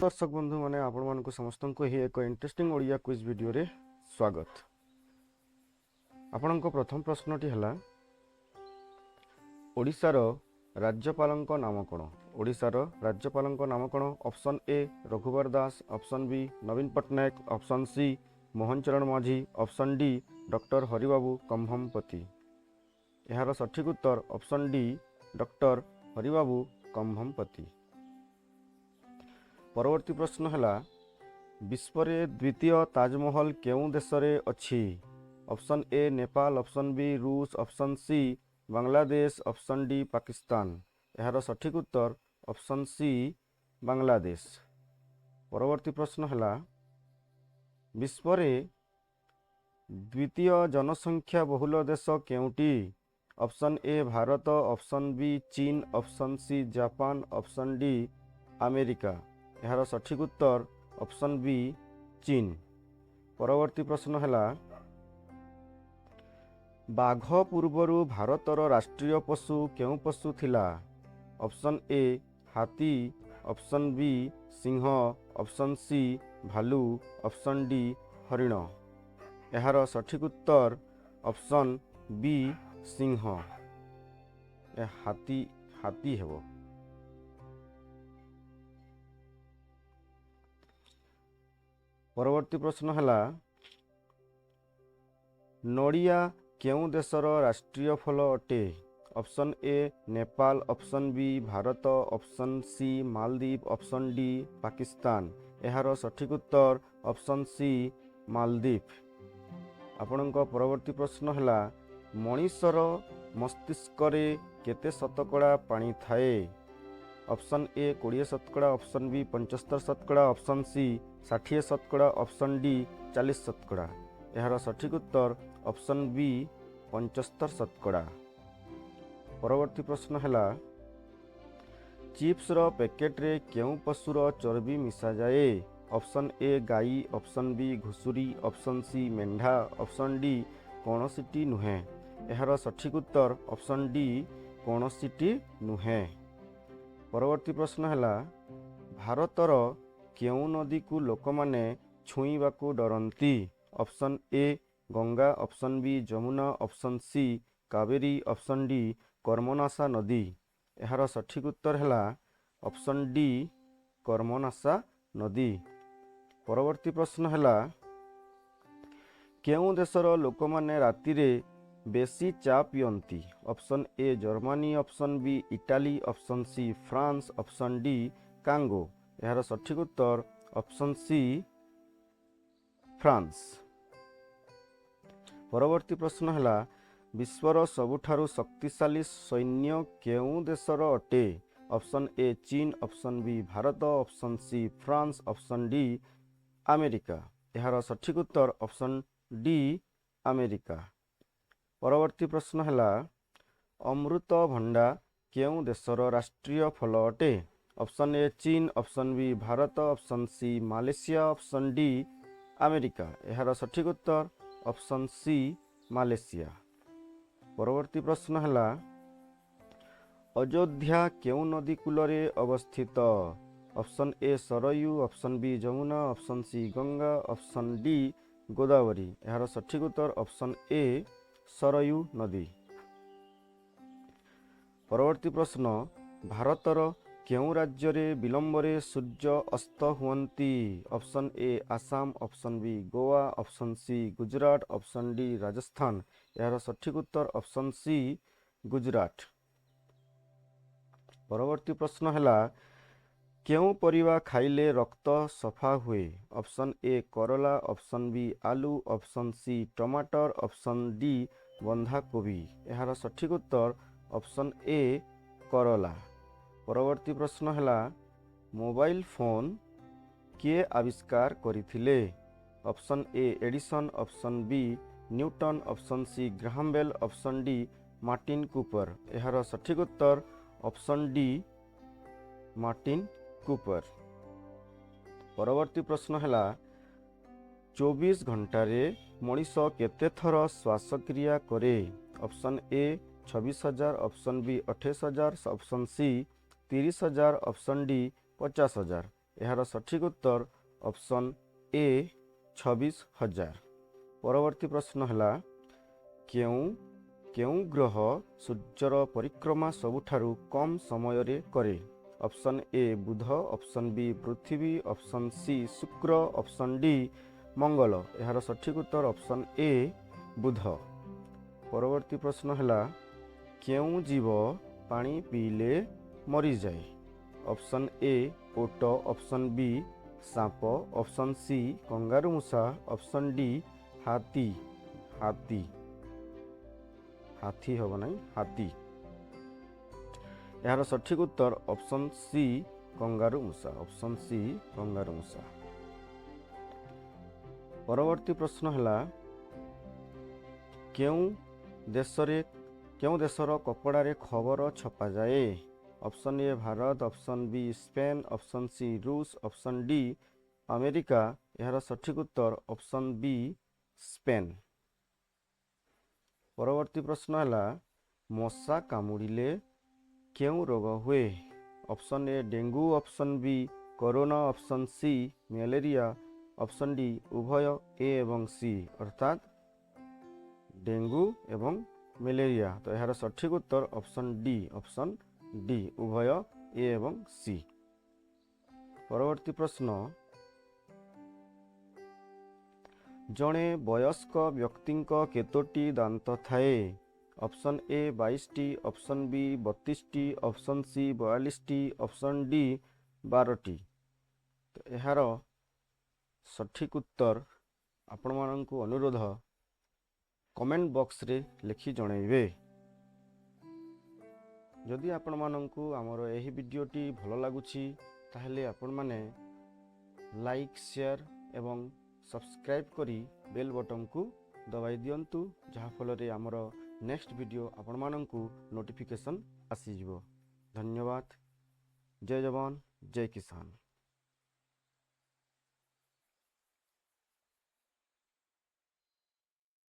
ଦର୍ଶକ ବନ୍ଧୁମାନେ, ଆପଣମାନଙ୍କୁ ସମସ୍ତଙ୍କୁ ଏହି ଏକ ଇଣ୍ଟରେଷ୍ଟିଂ ଓଡ଼ିଆ କୁଇଜ୍ ଭିଡ଼ିଓରେ ସ୍ୱାଗତ। ଆପଣଙ୍କ ପ୍ରଥମ ପ୍ରଶ୍ନଟି ହେଲା, ଓଡ଼ିଶାର ରାଜ୍ୟପାଳଙ୍କ ନାମ କ'ଣ? ଓଡ଼ିଶାର ରାଜ୍ୟପାଳଙ୍କ ନାମ କ'ଣ? Option A Raghubar Das, option B Naveen Patnaik, option C Mohan Charan Majhi, option D doctor Haribabu Kambhampati. ଏହାର ସଠିକ୍ ଉତ୍ତର option D doctor Haribabu Kambhampati. ପରବର୍ତ୍ତୀ ପ୍ରଶ୍ନ ହେଲା, ବିଶ୍ୱରେ ଦ୍ୱିତୀୟ ତାଜମହଲ କେଉଁ ଦେଶରେ ଅଛି? Option A Nepal, option B ରୁଷ, option C Bangladesh, option D Pakistan. ଏହାର ସଠିକ୍ ଉତ୍ତର ଅପସନ୍ ସି ବାଂଲାଦେଶ। ପରବର୍ତ୍ତୀ ପ୍ରଶ୍ନ ହେଲା, ବିଶ୍ୱରେ ଦ୍ୱିତୀୟ ଜନସଂଖ୍ୟା ବହୁଳ ଦେଶ କେଉଁଟି? Option A Bharat, option B ଚୀନ, option C Japan, option D America. ଏହାର ସଠିକ୍ ଉତ୍ତର ଅପସନ୍ ବି ଚୀନ। ପରବର୍ତ୍ତୀ ପ୍ରଶ୍ନ ହେଲା, ବାଘ ପୂର୍ବରୁ ଭାରତର ରାଷ୍ଟ୍ରୀୟ ପଶୁ କେଉଁ ପଶୁ ଥିଲା? ଅପସନ୍ ଏ ହାତୀ, ଅପସନ୍ ବି ସିଂହ, ଅପସନ୍ ସି ଭାଲୁ, ଅପସନ୍ ଡି ହରିଣ। ଏହାର ସଠିକ୍ ଉତ୍ତର ଅପସନ୍ ବି ସିଂହ। ଏ ହାତୀ, ହାତୀ ହେବ। ପରବର୍ତ୍ତୀ ପ୍ରଶ୍ନ ହେଲା, ନଡ଼ିଆ କେଉଁ ଦେଶର ରାଷ୍ଟ୍ରୀୟ ଫଳ ଅଟେ? Option A Nepal, option B Bharat, option C ମାଲଦ୍ୱୀପ, ଅପସନ୍ ଡି ପାକିସ୍ତାନ। ଏହାର ସଠିକ୍ ଉତ୍ତର ଅପସନ୍ ସି ମାଲଦ୍ୱୀପ। ଆପଣଙ୍କ ପରବର୍ତ୍ତୀ ପ୍ରଶ୍ନ ହେଲା, ମଣିଷର ମସ୍ତିଷ୍କରେ କେତେ ଶତକଡ଼ା ପାଣି ଥାଏ? ଅପସନ୍ ଏ 20%, option B 75%, option C 60%, option D 40%। ଏହାର ସଠିକ୍ ଉତ୍ତର ଅପସନ୍ ବି 75%। ପରବର୍ତ୍ତୀ ପ୍ରଶ୍ନ ହେଲା, ଚିପ୍ସର ପ୍ୟାକେଟରେ କେଉଁ ପଶୁର ଚର୍ବି ମିଶାଯାଏ? ଅପସନ୍ ଏ ଗାଈ, ଅପସନ୍ ବି ଘୁଷୁରୀ, ଅପସନ୍ ସି ମେଣ୍ଢା, ଅପସନ୍ ଡି କୌଣସିଟି ନୁହେଁ। ଏହାର ସଠିକ୍ ଉତ୍ତର ଅପସନ୍ ଡି କୌଣସିଟି ନୁହେଁ। ପରବର୍ତ୍ତୀ ପ୍ରଶ୍ନ ହେଲା, ଭାରତର କେଉଁ ନଦୀକୁ ଲୋକମାନେ ଛୁଇଁବାକୁ ଡରନ୍ତି? Option A Ganga, option B Yamuna, option C Kaveri, option D Karmanasa ନଦୀ। ଏହାର ସଠିକ୍ ଉତ୍ତର ହେଲା ଅପସନ୍ ଡି କର୍ମନାଶା ନଦୀ। ପରବର୍ତ୍ତୀ ପ୍ରଶ୍ନ ହେଲା, କେଉଁ ଦେଶର ଲୋକମାନେ ରାତିରେ ବେଶୀ ଚା ପିଅନ୍ତି? Option A Germany, option B Italy, option C France, option D Congo. ଏହାର ସଠିକ୍ ଉତ୍ତର ଅପସନ୍ ସି ଫ୍ରାନ୍ସ। ପରବର୍ତ୍ତୀ ପ୍ରଶ୍ନ ହେଲା, ବିଶ୍ୱର ସବୁଠାରୁ ଶକ୍ତିଶାଳୀ ସୈନ୍ୟ କେଉଁ ଦେଶର ଅଟେ? ଅପସନ୍ ଏ ଚୀନ, option B Bharat, option C France, option D America. ଏହାର ସଠିକ୍ ଉତ୍ତର ଅପସନ୍ ଡି ଆମେରିକା। ପରବର୍ତ୍ତୀ ପ୍ରଶ୍ନ ହେଲା, ଅମୃତଭଣ୍ଡା କେଉଁ ଦେଶର ରାଷ୍ଟ୍ରୀୟ ଫଳ ଅଟେ? ଅପସନ୍ ଏ ଚୀନ, option B Bharat, option C Malaysia, option D America. ଏହାର ସଠିକ୍ ଉତ୍ତର ଅପସନ୍ ସି ମାଲେସିଆ। ପରବର୍ତ୍ତୀ ପ୍ରଶ୍ନ ହେଲା, ଅଯୋଧ୍ୟା କେଉଁ ନଦୀ କୂଳରେ ଅବସ୍ଥିତ? Option A Sarayu, option B Yamuna, option C Ganga, option D Godavari. ଏହାର ସଠିକ୍ ଉତ୍ତର ଅପସନ୍ ଏ ସରୟୁ ନଦୀ। ପରବର୍ତ୍ତୀ ପ୍ରଶ୍ନ, ଭାରତର କେଉଁ ରାଜ୍ୟରେ ବିଳମ୍ବରେ ସୂର୍ଯ୍ୟ ଅସ୍ତ ହୁଅନ୍ତି? Option A Assam, option B Goa, option C Gujarat, option D Rajasthan. ଏହାର ସଠିକ୍ ଉତ୍ତର ଅପସନ୍ ସି ଗୁଜରାଟ। ପରବର୍ତ୍ତୀ ପ୍ରଶ୍ନ ହେଲା, କେଉଁ ପରିବା ଖାଇଲେ ରକ୍ତ ସଫା ହୁଏ? Option A Karala, option B ଆଲୁ, ଅପସନ୍ ସି ଟମାଟର, ଅପସନ୍ ଡି ବନ୍ଧାକୋବି। ଏହାର ସଠିକ୍ ଉତ୍ତର ଅପସନ୍ ଏ କରଲା। ପରବର୍ତ୍ତୀ ପ୍ରଶ୍ନ ହେଲା, ମୋବାଇଲ ଫୋନ୍ କିଏ ଆବିଷ୍କାର କରିଥିଲେ? Option A Edison, option B Newton, option C Graham Bell, option D Martin Cooper. ଏହାର ସଠିକ୍ ଉତ୍ତର ଅପସନ୍ ଡି ମାର୍ଟିନ୍ କୁପର। ପରବର୍ତ୍ତୀ ପ୍ରଶ୍ନ ହେଲା, 24 ଘଣ୍ଟାରେ ମଣିଷ କେତେ ଥର ଶ୍ୱାସକ୍ରିୟା କରେ? Option A 26,000, option B 28,000, option C 30,000, option D 50,000। ଏହାର ସଠିକ୍ ଉତ୍ତର ଅପସନ୍ ଏ, 26,000। ପରବର୍ତ୍ତୀ ପ୍ରଶ୍ନ ହେଲା, କେଉଁ କେଉଁ ଗ୍ରହ ସୂର୍ଯ୍ୟର ପରିକ୍ରମା ସବୁଠାରୁ କମ୍ ସମୟରେ କରେ? ଅପସନ୍ ଏ, ବୁଧ। ଅପସନ୍ ବି, ପୃଥିବୀ। ଅପସନ୍ ସି, ଶୁକ୍ର। ଅପସନ୍ ଡି, ମଙ୍ଗଳ। ଏହାର ସଠିକ୍ ଉତ୍ତର ଅପସନ୍ ଏ, ବୁଧ। ପରବର୍ତ୍ତୀ ପ୍ରଶ୍ନ ହେଲା, କେଉଁ ଜୀବ ପାଣି ପିଇଲେ ମରିଯାଏ? ଅପସନ୍ ଏ, ଓଟ। ଅପସନ୍ ବି, ସାପ। ଅପସନ୍ ସି, କଙ୍ଗାରୁ ମୂଷା। ଅପସନ୍ ଡି, ହାତୀ। ହାତୀ, ହାତୀ ହେବ ନାହିଁ, ହାତୀ। ଏହାର ସଠିକ୍ ଉତ୍ତର ଅପସନ୍ ସି, କଙ୍ଗାରୁ ମୂଷା। ଅପସନ୍ ସି, କଙ୍ଗାରୁ ମୂଷା। ପରବର୍ତ୍ତୀ ପ୍ରଶ୍ନ ହେଲା, କେଉଁ ଦେଶର କପଡ଼ାରେ ଖବର ଛପାଯାଏ? Option A, Bharat. Option B, Spain. Option C, ରୁଷ। Option D, America. ଏହାର ସଠିକ୍ ଉତ୍ତର ଅପସନ୍ ବି, ସ୍ପେନ୍। ପରବର୍ତ୍ତୀ ପ୍ରଶ୍ନ ହେଲା, ମଶା କାମୁଡ଼ିଲେ କେଉଁ ରୋଗ ହୁଏ? Option A, dengue. Option B, corona. Option C, malaria. Option D, ଉଭୟ ଏ ଏବଂ ସି, ଅର୍ଥାତ୍ ଡେଙ୍ଗୁ ଏବଂ ମ୍ୟାଲେରିଆ। ତ ଏହାର ସଠିକ୍ ଉତ୍ତର ଅପସନ୍ ଡି, ଅପସନ୍ ଡି, ଉଭୟ ଏ ଏବଂ ସି। ପରବର୍ତ୍ତୀ ପ୍ରଶ୍ନ, ଜଣେ ବୟସ୍କ ବ୍ୟକ୍ତିଙ୍କ କେତୋଟି ଦାନ୍ତ ଥାଏ? ଅପସନ୍ ଏ, 22ଟି। ଅପସନ୍ ବି, 32ଟି। ଅପସନ୍ ସି, 42ଟି। ଅପସନ୍ ଡି, 12ଟି। ତ ଏହାର ସଠିକ୍ ଉତ୍ତର ଆପଣମାନଙ୍କୁ ଅନୁରୋଧ, କମେଣ୍ଟ ବକ୍ସରେ ଲେଖି ଜଣାଇବେ। ଯଦି ଆପଣମାନଙ୍କୁ ଆମର ଏହି ଭିଡ଼ିଓଟି ଭଲ ଲାଗୁଛି, ତାହେଲେ ଆପଣମାନେ ଲାଇକ୍, ସେୟାର ଏବଂ ସବସ୍କ୍ରାଇବ୍ କରି ବେଲ୍ ବଟନ୍କୁ ଦବାଇ ଦିଅନ୍ତୁ, ଯାହାଫଳରେ ଆମର ନେକ୍ସଟ ଭିଡ଼ିଓ ଆପଣମାନଙ୍କୁ ନୋଟିଫିକେସନ୍ ଆସିଯିବ। ଧନ୍ୟବାଦ। ଜୟ ଯବାନ, ଜୟ କିଷାନ।